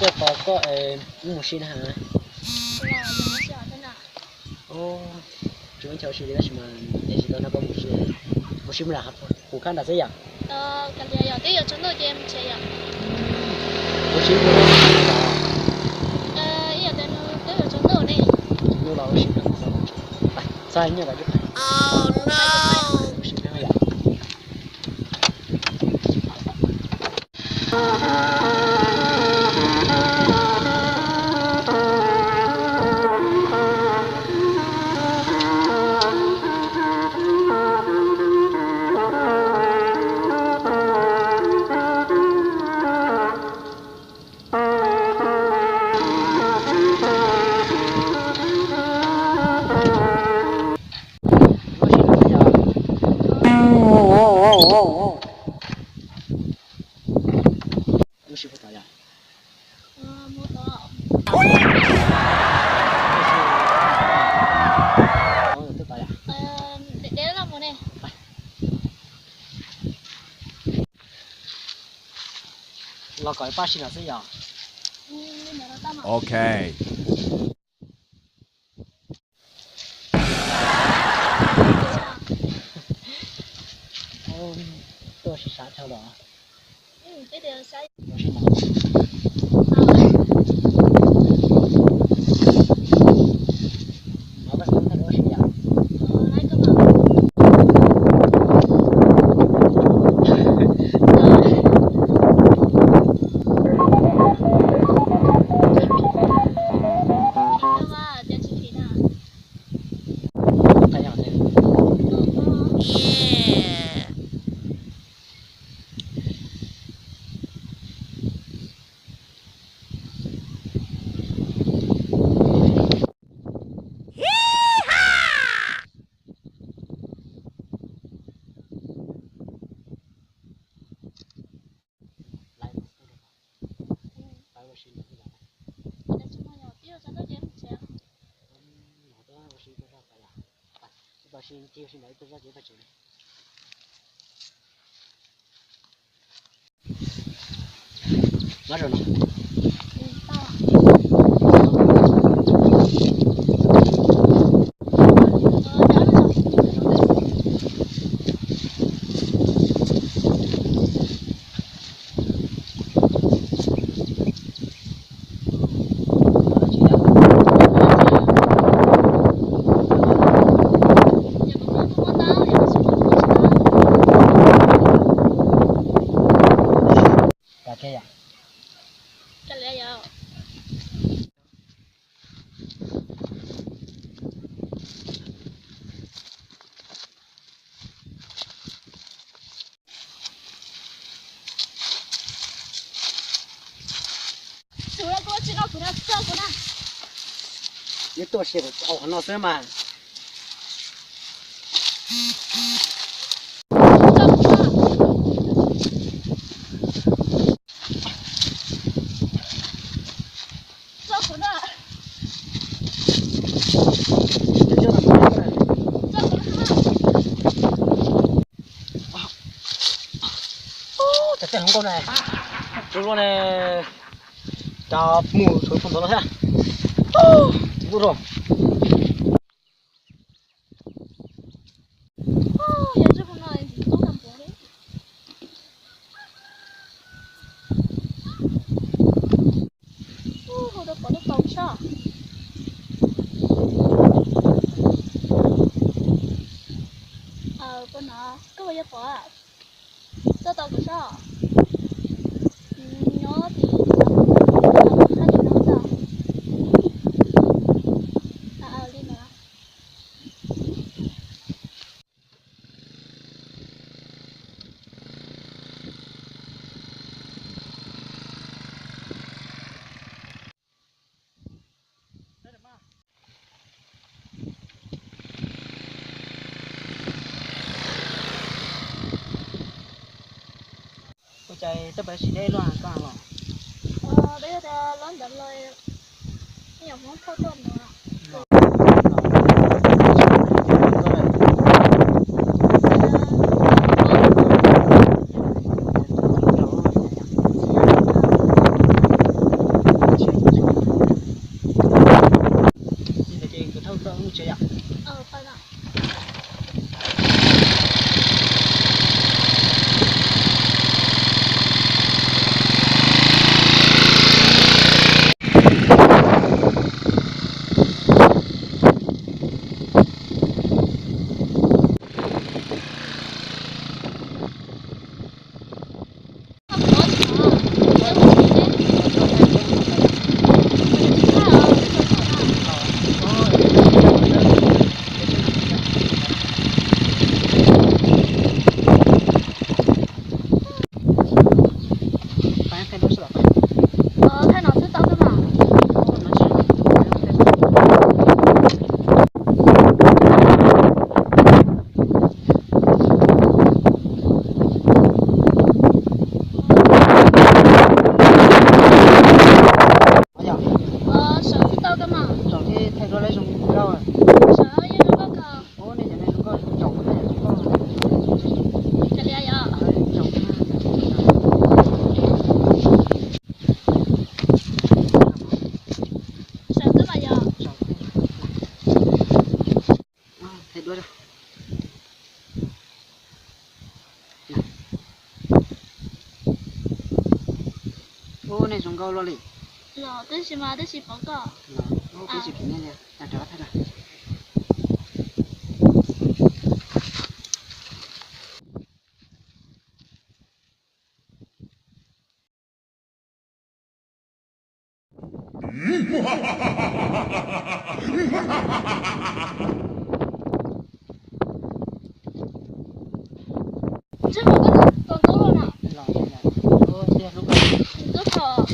Koj tos koj es wb mus si na has. Tsis ua chaw si li tab sis mas es tsis tau nrog koj mus si, mus si mus lam kuv khab nram xwb yom. Mus si mus mus si mus los mus si txog nyiaj kom ib phav. Lub sij hawm tod yog. Los kom pab si no xwb yog. Ok. Tuaj sib sab dhau los. Neb tuaj si kuv au qhov no xwb mas. Cov tej hluas nkauj ne, zoo luaj ne, cas mus tshuav phau ntawv no thiab. Ntxim hlub rau. Hu rau pom lub tau soj. Aw, koj no, koj puas yog pom? Txog tau kuv soj. Nyob tim xav kuv hab tim no txog. Aw, li ntawd. Ua cas twb pab sim deb luaj koj los? Peb yog tias los ntawd los, nyuam Hmoob phauj tuaj ntawd. Sawv tsis tau koj mas. Zaum li thaij duab lawm zoo nkauj. Sawv yeej zoo nkauj kawg. Ub, nej cov neeg zoo nkauj zaum kuv thaij zoo nkauj. Kav liam yom. Zaum. Sawv xwb mas yom. Thaij duab. Ub, nej zoo nkauj luaj li. Los twb tsis mas twb tsis pom koj. Los ub, twb tsis pom nej li, cas rov thaij na. Ntsej muag koj tus ntub lawm na. Ntub thaum.